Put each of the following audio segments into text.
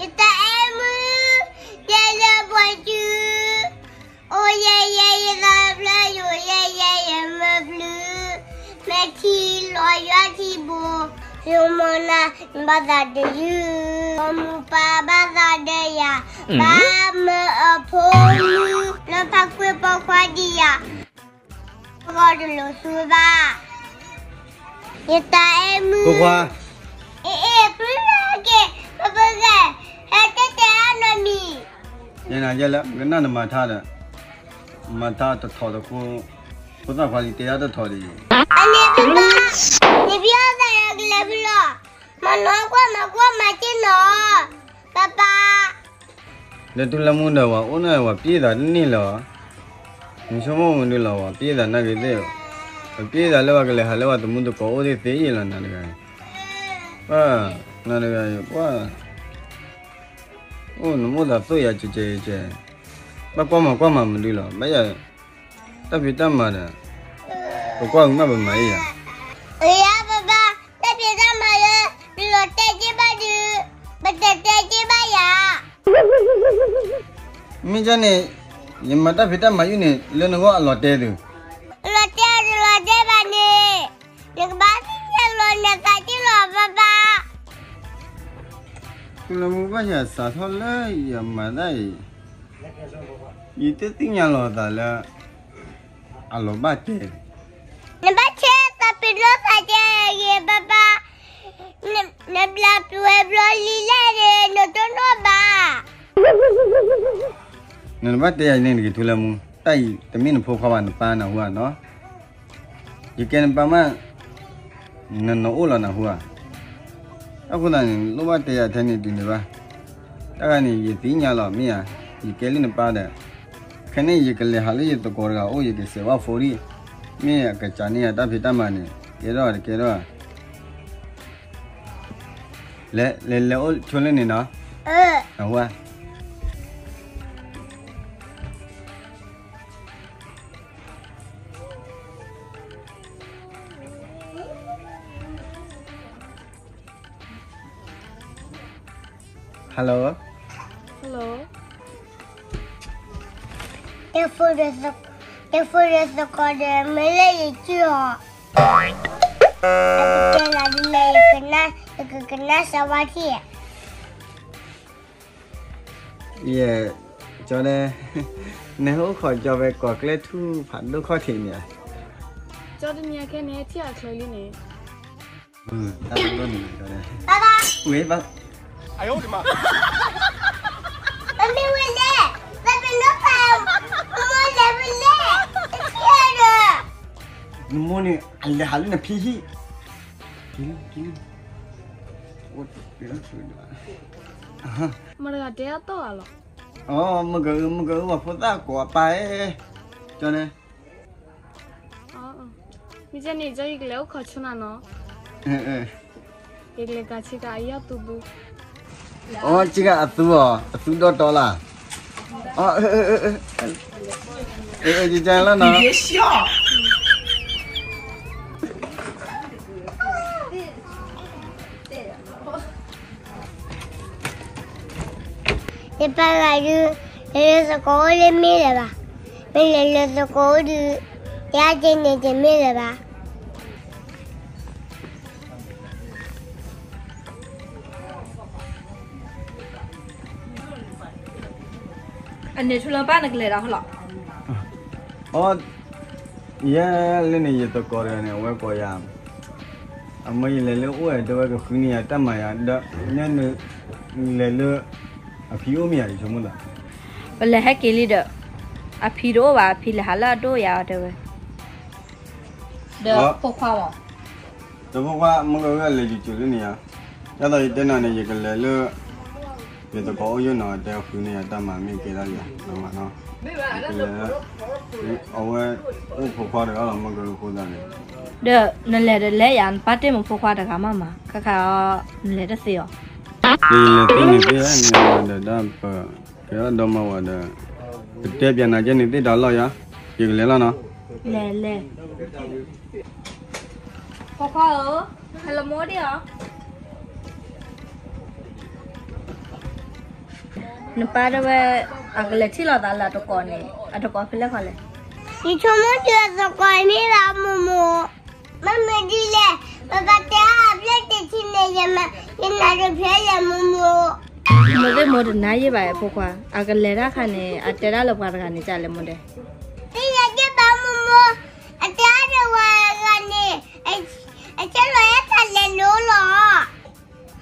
ယတၢ်အဲၣ်မုၢ် တဲလၢပှၤစု, အိၣ်ယဲယဲယသးဖျၢၣ် ယိာ်ယဲယဲယမၢဖျၢၣ်, မဲာ်ထံလီၤယွၤထံဘိ, ယမိၢ်နၤ နဘၣ်သးဒီးယုၢ်, ပိာ်မုၣ်ပၢ်ဘၣ်သးဒီးယၤ, ဘၣ်မၢအဖိမုၣ် လၢဖးကွံာ်ပိာ်ခွါဒံးယၤ ဂီၢ်တလိာ်ဆူဘၣ်, ယတၢ်အဲၣ်မုၢ်, ဖိခွါ, အ့ၣ်အ့ၣ် ဖုလၢက့ၤ ပပဂဲၤ ဟဲတဲတဲအနီၢ်မံၤ, ယဲနၤယဲလၢကနၣ်နမၤထါဒီး, မၤထါတထီၣ်တဃိ, ဖိသၣ်ခွါလံတဲဒၣ်တထီၣ်ဒံး, အန့ၣ်ပပၢ်, နဖံအီၣ်သးဒီးကလဲၤဖုလီၤ, မၤနီၢ်ကွၢ်မၤကွၢ်မၤက့ၢ်နီၤ, ပပၢ် လၢထူလၢမူဒီး ပှၤအိၣ်န့ၣ် ပှၤပျဲသးတန့ၢ်လၢၤ, နဆိကမိၣ်မနုၤလီၤ ပှၤပျဲသးနာ်က့ၤသ့ၣ်, ပပျဲသးလၢပှၤကလဲၤဟးလၢပှၤတမူတကိးအိၣ်သ့ၣ်သ့ၣ်အံၤလီၤ နၤတဂၤ, နၤတဂၤအံၤ ပှၤ, အိၣ်နမိၣ်သးသိၣ်ယၤကဲကဲကဲ, ဘၣ်ကွၢ်မၤကွၢ်မၤမနုၤလီၤ ဘၣ်ယၤ, တၢ်ဖံးတၢ်မၤဒီး, ပကွၢ်မးပမၤအံၤယၤ, ယၤပပၢ်, တၢ်ဖံးတၢ်မၤလၢ ပလီၤတဲာ်က့ၤဘၣ်ဒုး, ပတဲတဲာ်က့ၤဘၣ်ယၤ မ့ၢ်ကန့ၣ်, ယမၤတၢ်ဖံးတၢ်မၤယုၢ်န့ၣ် လၢနဂီၢ်အလီၤတဲာ်သု, လီၤတဲာ်တလီၤတဲာ်ဘၣ်န့ၣ်, နကဘၣ်သ့ၣ်ညါလီၤနသးက့ၢ်လီၤ ပပၢ်, ထူလၢမူဘၣ်ယၤစးထီၣ်လၢယမၤတၢ်အံၤ, ယတသ့ၣ်ညါလီၤသးလၢ အလီၤဘၣ်တဲာ်, နဘၣ်ဆဲးသးပ့ၤနီၣ်သးကဲဂ့ၤ ပပၢ်, နဘျါပှဲၤဘျီလံလဲၣ်န့ၣ် နတိၢ်နီၣ်ဘၣ် နဘၣ်တဲယၤန့ၣ်တဂ့ၤ ထူလၢမူ, တၢ်အံၤတမ့ၢ်နဖိခွါဘၣ် နပၢ်နၢ်ဟူဧါနီၤ, ယကဲနပၢ်မး, နနအိၣ်လီၤနၢ်ဟူဧါ, အဃိသတးန့ၣ် လိၣ်ဘၣ်တဲယၤထဲန့ၣ်ဒ်န့ၣ်ဘၣ်, တၢ်ဂၤန့ၣ် ယသ့ၣ်ညါလီၤ မ့ၢ်ဧါ, ယကဲလၢနပၢ်ဒီး, ခဲန့ၣ်ယကလဲၤဟးလၢယသကိးတဂၤအိၣ် ယကစဲးဘၣ်ဖိဒံၣ်, မ့ၢ်အကစးန့ၢ်ယၤတၢ်ဖံးတၢ်မၤန့ၣ် ကဲထီၣ်တကဲထီၣ် လဲၤလဲၤအိၣ်ဆိလၢန့ၣ်နီၤ, အဝဲ Hello, hello, တဲဖိဒီးသကိးဒီး မ့ၢ်လၢယစုအီၤ, အကတဲလၢဒ်လဲၣ် ယကကနၣ်စၢၤဝါထံၣ်, ယဲ, ကၠီဒဲ, နဟဲအိၣ်ခိးကၠီဖဲကီၢ်ကျဲထူဖးဒိၣ်ခီၣ်ထံးန့ၣ်ဧါ, ကၠီတနံၤအခဲန့ၣ် ထံၣ်အချၢလံန့ၣ်, တၢ်ဒိၣ်န့ၣ် ကၠီဒဲ, ဝဲဘၣ်, မ့ၢ်ဝဲလဲၣ်, ပပၢ်နီၢ်ပၢ်, မိၢ်လဲၤဝဲလဲၣ်, တထံၣ်ဒီး, နမိၢ်န့ၣ် အလဲၤဟးလၢနဖံဟံၣ်, က့ၤလံ က့ၤလံ, အိၣ်တ့ၢ်လီၤဆိဒီး, မတၤတဂၤတဲအတီၢ်ဧါလီၤ, အိ မ့ၢ်က, မ့ၢ်ကအုပှၤဖိသၣ်ကိးအပၢ်, ကၠီန့ၣ် မ့ၢ်ကဲန့ၣ် ကၠီယကလဲၤအိၣ်ခိးဆိနၤနီၤ, ယကလဲၤကၤဆ့ကၤအယီၢ်သူသူ, အိ ဆ့ကၤအသူအီၤ အသူဒီတီလၢ်, အိ ကကလီၤနီၤ ယပၢ်ဂၤဒုး, လဲၤလၢသကိးအိၣ်လၢမ့ၢ်လၢၤဘၣ်, မ့ၢ်လဲၤလၢသကိးအိၣ်ဒုး, ယတဲန့ၣ်တမ့ၢ်လၢၤဘၣ်. အန့ၣ်ထူလၢပၢ်နကလဲၤဒီးဟီလီၤ. အိ ယဲလၢန့ၣ် ယသကိးတဂၤန့ၣ် အဝဲကိးယၤ, အမၢယလဲၤလၢအိၣ်ဝဲ တဲဝဲကဃုန့ၢ်ယၤတၢ်မၤယၤဒီး, နဲနလဲၤလၢ အဖံအိၣ်မ့ၢ်ယၤ ယဆိကမိၣ်သး, ပလဲၤဟဲက့ၤလံဒီး, အဖံတအိၣ်ဘၣ် အဖံလဲၤဟးလၢအဒိၣ်ယၤတဲဝဲ ဒီးဖိခွါမး, ဒီးဖိခွါ မ့ၢ်ကဝဲလဲၤယိၤကၠိၤလၢန့ၣ်ဧါ, ဒ်သိးယတဲနၤန့ၣ် ယကလဲၤလၢ ယသကိးအိၣ်ယိၣ်နီၤ တဲဃုန့ၢ်ယၤတၢ်မၤမ့ၢ်ကဲဒၣ်ယၤ ယကလဲၤ, အဝဲ အိၣ်ဖိခွါတဂၤလီၤ မ့ၢ်ကဝဲအဃိသတးန့ၣ်, ဒီးနလဲၤဒီးလဲၤယၤ နပၢ်တ့ၢ်မ့ၢ်ဖိခွါတဂၤမးမး ခါခါအီၤ နလဲၤတသ့အီၤ, ယလဲၤသ့န့ၣ်သ့ဧါ နဒီးဒၣ်ပ ကဲဒီးမၤဝဲဒီး, ပတဲပျးနၤကဲန့ၣ်သ့ၣ်တၢ်လီၢ်ယါ, ယကလဲၤလီၤနီၤ, လဲၤလဲၤ, ဖိခွါဧၢ, ဟဲလီၤမိၢ်ဒံးဧါ. နပၢ်တဲဝဲ အကလဲၤထံၣ်လိာ်သးလၢအတကိးန့ၣ် အတကိးဖဲလဲၣ်ခီလဲၣ်. ယဆိကမိၣ်တုၤအသကိးမ့ၢ်ဘၣ်မိၢ်မိၢ်, မ့မ့ၢ်ဒ်လဲၣ်, ပဘၣ်တဲအါဘျဲၣ်တထံၣ်န့ၣ်, ယနၢ်တဖျဲလဲၣ်မိၢ်မိၢ်. မိၢ်သ့ၣ်မိၢ်တနာ်ယဲၢ်ဘၣ်ဖိခွါ, အကလဲၤတၢ်ခါန့ၣ် အတဲဒၣ်လၢပှၤတဂၤန့ၣ်ကလဲၣ်မိၢ်ဒဲး. သ့ၣ်ညါယဲၢ်ဘၣ်မိၢ်မိၢ်, အတဲအါဒီးပှၤတဂၤန့ၣ်, အဆဲးလီၤအဲၣ်တၢ်လဲၤလိၤလီ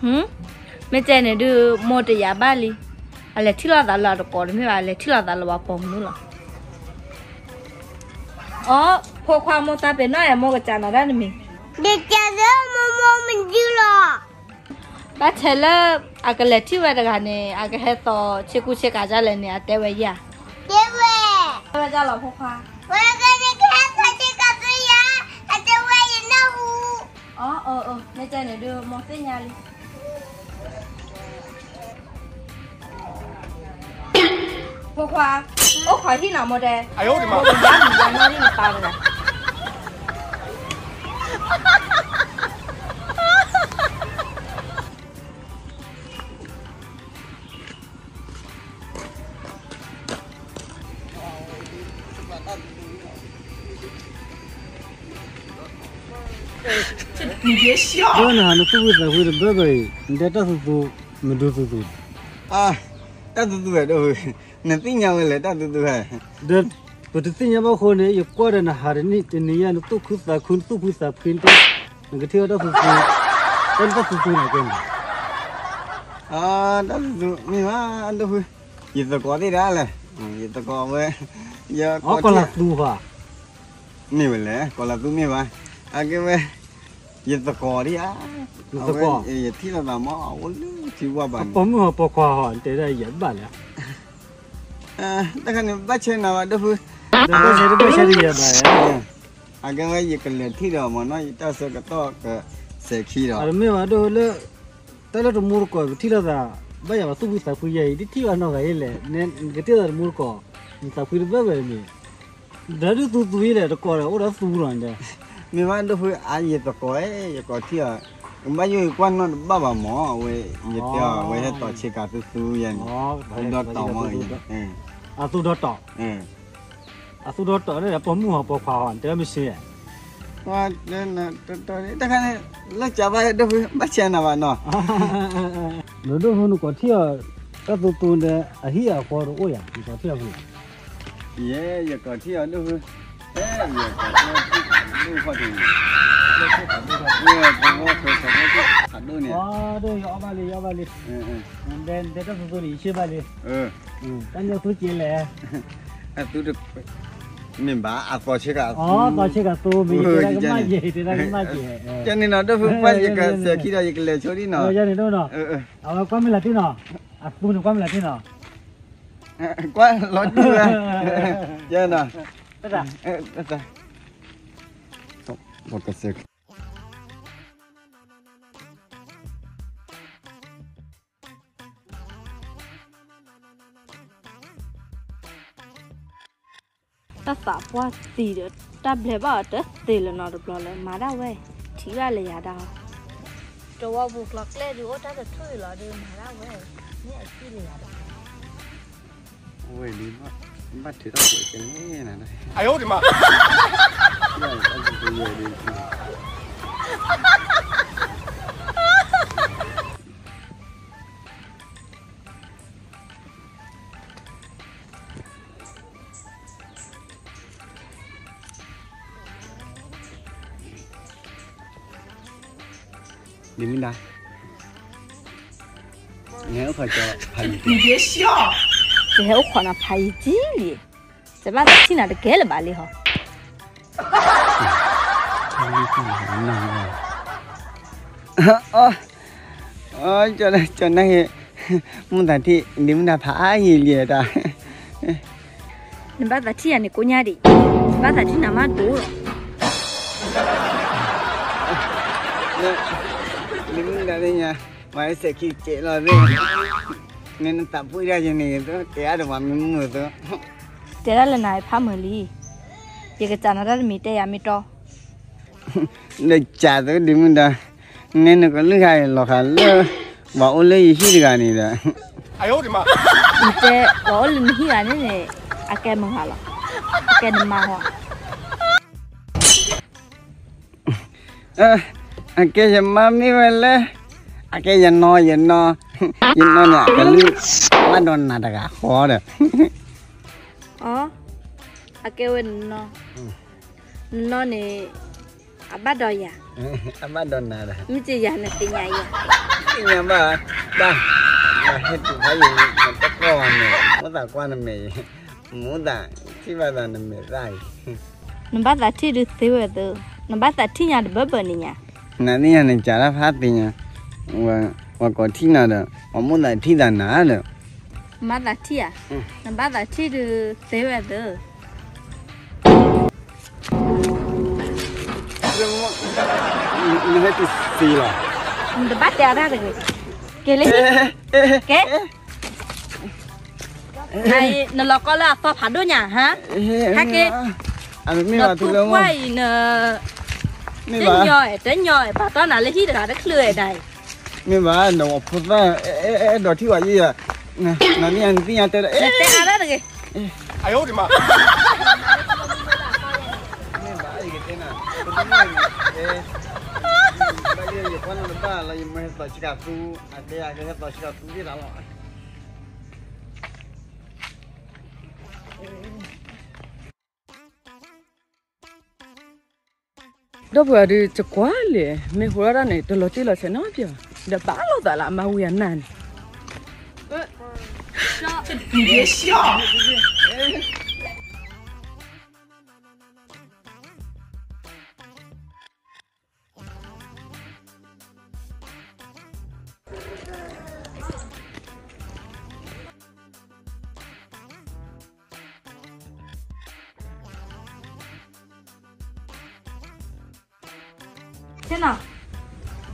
ၤ. မ့ၢ်တဲန့ၣ်ဒုး မိၢ်တယာ်ဘၣ်လံ, အလဲၤထံၣ်လိာ်သးလၢအတကိးတမ့ၢ်ဘၣ်, အလဲၤထံၣ်လိာ်သးလၢပှၤပိာ်မုၣ်လီၤ. အိ ဖိခွါမိၢ်သးပ့ၤနီၣ်အဲၣ်မိၢ်ကစၢ်နၤဒၣ်တမံၤ, ဒ်ကဲသ့မိၢ်မိၢ်မဒုလီၤ. ဘၣ်ဆၣ်လၢ အကလဲၤထံၣ်ဝဲတဂၤန့ၣ် အကဟဲသိးဆ့ကူဆ့ကၤဒ်လဲၣ်န့ၣ် အတဲဝဲယၤ, တဲဝဲ, တဲဝဲဒ်လီၤဖိခွါ, ဝဲကန့ၣ်ကဟဲသိးဆ့ကၤသုယၤ, အတဲဝဲယနၢ်ဟူ. အိ မ့ၢ်တဲန့ၣ်ဒုး မိၢ်သ့ၣ်ညါလံ. ဖိခွါ, အိၣ်ခိးဟံၣ်နီၤမိၢ်တဲ, မိၢ်ကယါမံၤယါနီၣ်ဟံၣ်နပၢ်တဂၤ. ဒီးနဟးနသူၣ်ဖှံသးဖှံတဘၢဘၢအံၤ နတဲတၢ်သူသူ မဒုသူသူ, တၢ်သူသူဝဲဒၣ်, နသ့ၣ်ညါဝဲလဲၣ်တၢ်သူသူဟဲ, ဒီးပတသ့ၣ်ညါဘၣ်အဃိန့ၣ် ယကွၢ်ဒီးနဟးတနံၤတနံၤယါ နသူၣ်ခုသးခု နသူၣ်ဖှံသးဖှံတ, နကထံၣ်ဝဲတၢ်သူသူ, တၢ်သူသူန့ၣ်ကဲန့ၣ်, တၢ်သူသူမ့ၢ်ဘၣ်ဒိၣ်ဖု, ယသကိးသ့ၣ်ဒၣ်လဲၣ်, ယသကိးဝဲ, ယကိးလးသူဘၣ် မ့ၢ်ဝဲလဲၣ်, ကိးလးသူမ့ၢ်ဘၣ်, အကဲဝဲ, ယသကိးဒံးဧါ, ယသကိး, ယထံၣ်လိာ်သးမ့ၢ်အအိၣ်လၢထံဝါဘၣ်န့ၣ်, ပိာ်မုၣ်ဟီပိာ်ခွါဟီ တဲဒၣ်ယဘၣ်လဲၣ်, တခါန့ၣ် ဘၣ်ဆဲးနၤဘၣ်ဒိၣ်ဖု, ဘၣ်ဆဲးတဘၣ်ဆဲးတယဲၢ်ဘၣ်, အကဲဝဲယကလဲၤထံၣ်ဒီးမ့ၢ်နီၢ် ယတၢ်ဆၢကတီၢ်ကစဲးခံဒီး, အတမ့ၢ်ဘၣ်ဒိၣ်လၢ တၢ်လၢတမူတကိး ပထံၣ်လိာ်သး, ဘၣ်ယၤပှၤသူၣ်ဖှံသးဖှံယဲအံၤ ဒ်ထံၣ်ဘၣ်နီၢ်ဂၤအံၤလဲၣ်, နကထံၣ်လိာ်သးတမူတကိး, နသးဖှံတဘၢဘၢန့ၣ်, ဒီးဒုးသူသူအံၤလဲၣ် တကိးဒီး အိၣ်ဒီးသူလီၤန့ၣ်, မ့ၢ်ဘၣ်ဒိၣ်ဖုအါ ယသကိး, ယကိးထံၣ်အီၤ, ကဘၣ်ယိၣ်ယကွၢ်နီၣ်တဘၣ်ဘၣ်မ့ၢ်, အဝဲ, ယတဲအီၤ အဝဲဟဲတီၤဆ့ကၤသူသူယဲန့ၣ်, ဒီးတီၤမ့ၢ်အံၤ, အသူဒီးတီၤ အသူဒီးတီၤန့ၣ် ပိာ်မုၣ်ဟီပိာ်ခွါဟီ တဲမ့ၢ်စ့ၢ်, တခါန့ၣ် လၢကဘၣ်ဒိၣ်ဖု ဘၣ်ဆဲးနၤဘၣ်နီၤ, နဒိၣ်ဖုနကိးထံၣ်အီၤ, တၢ်သူသူဒီး အဟံၣ်အဃီတအိၣ်ယၤ နကိးထံၣ်အီၤဖု, ယဲ ယကိးထံၣ်အီၤဒိၣ်ဖု, ယကိးထံၣ်အီၤဒိၣ်ဖု, ဖဲသဝီဖဲသဝီဖးဒိၣ်န့ၣ်, ဒိၣ်ယအီၣ်ဘၣ်လံ ယအီၣ်ဘၣ်လံ, နတဲတၢ်သူသူန့ၣ် ယဆ့ၣ်ဘၣ်လံ, တၢ်လၢသူက့လဲၣ်, အသူတ, မ့ၢ်ဘၣ် အသီဆ့ကၤ, အသီဆ့ကၤသူ မ့ၢ်ယတဲဒၣ်ကမၣ်ယဲၢ် ယတဲဒၣ်ကမၣ်ယဲၢ်, ကဲန့ၣ်နီၤ ဒိၣ်ဖုကွၢ်ယကစဲးခံဒီး ယကလဲၤဆိဒံးနီၤ, ယဲန့ၣ်ဒိၣ်နီၤ, အဝဲကွၢ်မ့ၢ်လီၤတံၢ်နီၤ, အသူန့ၣ်ကွၢ်မ့ၢ်လီၤတံၢ်နီၤ, ကွၢ်လီၤတံၢ်ဝဲ, ယဲနီၤ, ပကစဲး တၢ်သးပှၢ်သံဒီး တၢ်ဘျဲဘၣ်အီၤတသ့လၢၤနီတဘျီလၢၤ မၤဒၣ်ဝဲ, ထံၣ်ဘၣ်လၢယၤဒၣ်, တဝီပူၤကျီကျဲဒုးအိၣ်တၢ်တထူၣ်အံၤလီၤဒုး မၤဒၣ်ဝဲ, မ့ၢ်အထံၣ်လၢယၤဒၣ်, ဝဲဒုး, ဘၣ်ထုးထီၣ်ကွဲးကလဲၣ်နၤ, ဒ်မုၢ်ဒါ, နဟဲအိၣ်ခိးကဖးယံၤ, ယဟဲအိၣ်ခိးနၤဖးယံၤကံလံ, စဘၣ်သးထံၣ်နၤတကဲလၢၤဘၣ်လံဟီ, ကၠီနၢ်ဟ့, မုၢ်သးထံၣ် ဒ်မုၢ်ဒါဖးအါယံၤလံတၢ်, နဘၣ်သးထံၣ်ယၤန့ၣ်ကိးညါဒံး, ဘၣ်သးထံၣ်နၤမးဒိၣ်လီၤ, ဒ်မုၢ်ဒါသ့ၣ်ညါ, ပှၤစဲးခံကဲလီၤသ့ၣ်, နနသးပှံၢ်တၢ်ယန့ၣ် တဲအါဒီးပှၤမ့ၢ်မုာ်သိး, တဲဒၣ်လၢနၤဖးမုာ်လံ, ယကစးနၤတၢ်တမံၤတဲယၤမ့ၢ်တီ နစးသိးဒ်မုၢ်ဒါ, နဲနကလုၢ်ဂၤအံၤလီၤဃာ်လၢ ပှၤအိၣ်လၢယဟံၣ်တဂၤန့ၣ်ဒီး, နတဲ ပှၤအိၣ်လၢနဟံၣ်ဂၤန့ၣ်န့ၣ် အကဲမုၢ်ဂၤလီၤ, အကဲနမါဟီ, အကဲယမါမ့ၢ်ဝဲလဲၣ်, အကဲယနီၢ်ယနီၢ်, ယနီၢ်န့ၣ် အကလုၢ်ဘၣ်ဒီးနၤတဂၤဃီဒီး, အ, အကဲဝဲနနီၢ်, နနီၢ်န့ၣ် အဘၣ်ဒီးယၤ, အဘၣ်ဒီးနၤဒီး, မ့ၢ်ယၤနသ့ၣ်ညါယၤ, သ့ၣ်ညါဘၣ်, တၢ်, ဟဲတုၤဖးယံၤ နတကိၢ်ဘၣ်န့ၣ် မိၣ်သးကွၢ်နမဲာ်အံၤ, မိၣ်သးထံၣ်ဘၣ်သးနမဲာ်သၣ်အံၤ, နဘၣ်သးထံၣ်ဒုးသ့ဝဲသၢ, နဘၣ်သးထံၣ်ညါတဘၢဘၢန့ၣ်ညါ, နသ့ၣ်ညါန့ၣ် ကးတၢ်ဖးသ့ၣ်ညါ, ပှၤကိးထံၣ်နၤဒီး ပှၤမိၣ်သးထံၣ်သးနၤဒီး, နဘၣ်သးထံၣ်ဧါ, နဘၣ်သးထံၣ်ဒုးသ့ဝဲသၢ နဟဲတုၤသ့လီၤ, နတဘၣ်တဲအတၢ်တဂ့ၤ, က့ၤလံ, က့ၤ, နလီၤကီလၢအသီဖးဒိၣ်ညါ, ဟဲက့ၤ, နဖိခွါအံၤန, တညီ, တညီ, ပာ်တီနၤလၢဟံၣ်တဂၤတချုးဒၣ်အံၤ, မ့ၢ်ဘၣ် နဖိသၣ်, အဲၣ်ဒိးထံၣ်ဝဲယဲယၤ, နသ့ၣ်ညါတဂ့ၤ, မ့ၢ်ဘၣ်ယကတဲနၤ, ယကွၢ်နတဘၣ်လၢယမ့ၢ်ဟဲသီဆံးကသူ, အတဲယကဟဲသီဆံးကသူသ့ၣ်တၢ်လီၤ. ဒီပုၢ်ဝဲၢ်ဒုး ယကွၢ်လဲၣ်, မ့ၢ်ဟိးထီၣ်တၢ်န့ၣ် တလီၤတံၢ်လီၤဆဲးနီတဘျီဘၣ်, ဒီးဘၣ်လိာ်သးလၢအမါဝံၤအနၢ်န့ၣ် ဆ့နီၤ,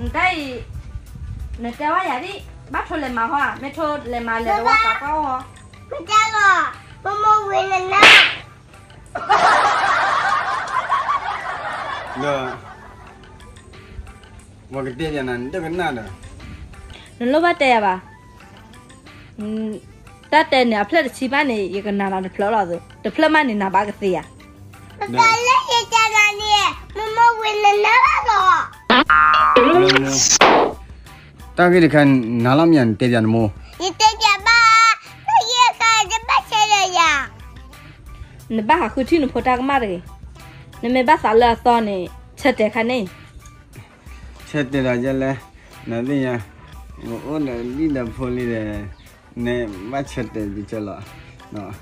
နတၢ်အံၤ, နတဲဝဲယၤဒ်, ဘၣ်ထိလဲၤမၤဟီဧါ, မ့ၢ်ထိလဲၤမၤလဲၤတဝီသးပှၢ်အီၤ, မ့ၢ်တဲလီၤ, မိၢ်မိၢ်ဝံၤနနၢ် ဒီး, ပှၤကတဲယၤနၤ နတကနၣ်ဒီး, နလိၣ်ဘၣ်တဲယၤဘၣ်, တၢ်တဲန့ၣ် အဖျၢၣ်တဆံဘၣ်န့ၣ် ယကနၤလီၤတဖျၢၣ်လီၤ, တဖျၢၣ်မးန့ၣ် နၤဘၣ်ကသ့ဧါ, ပကလၢယတဲနၤန့ၣ်, မိၢ်မိၢ်ဝံၤနနၢ်ဘၣ်လီၤ, တၢ်ဂ့ၢ်တခါ နၤလီၤမ့ၢ်ယၤ နတဲပၠးနမိၢ်, ယတဲပၠးဘၣ်, တၢ်ဂ့ၢ်တခါတဘၣ်ဆဲးလၢယၤ, နဘၣ်ဟးဃုထံၣ်နဖိတၢ်ကမၣ်တဂ့ၤ, နမ့ၢ်ဘၣ်သးလၢအသီန့ၣ် ဆၢတဲာ်ခါန့ၣ် ဆၢတဲာ်ဒီးယဲလဲၣ်, နသ့ၣ်ညါ, ပအိၣ်ဒီးလံၣ်ဒီးဖိလံဒီး, နဘၣ်ဆၢတဲာ်ကစၢၢ်လီၤ,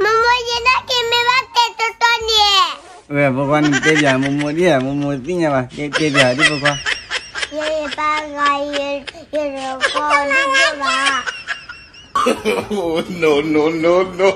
မိၢ်မိၢ်ယနာ်က့ၤမ့ၢ်ဘၣ်တဲတီတီန့ၣ်, ဝဲဖိခွါနတဲပၠးမိၢ်မိၢ်ဒ်ဧါ, မိၢ်မိၢ်သ့ၣ်ညါဘၣ်, တဲပၠးဒ်ဖိခွါ, ယပၢ်ဂၤ, ယတကိးဒိၣ်ဒိၣ်ဘၣ်, no no no no,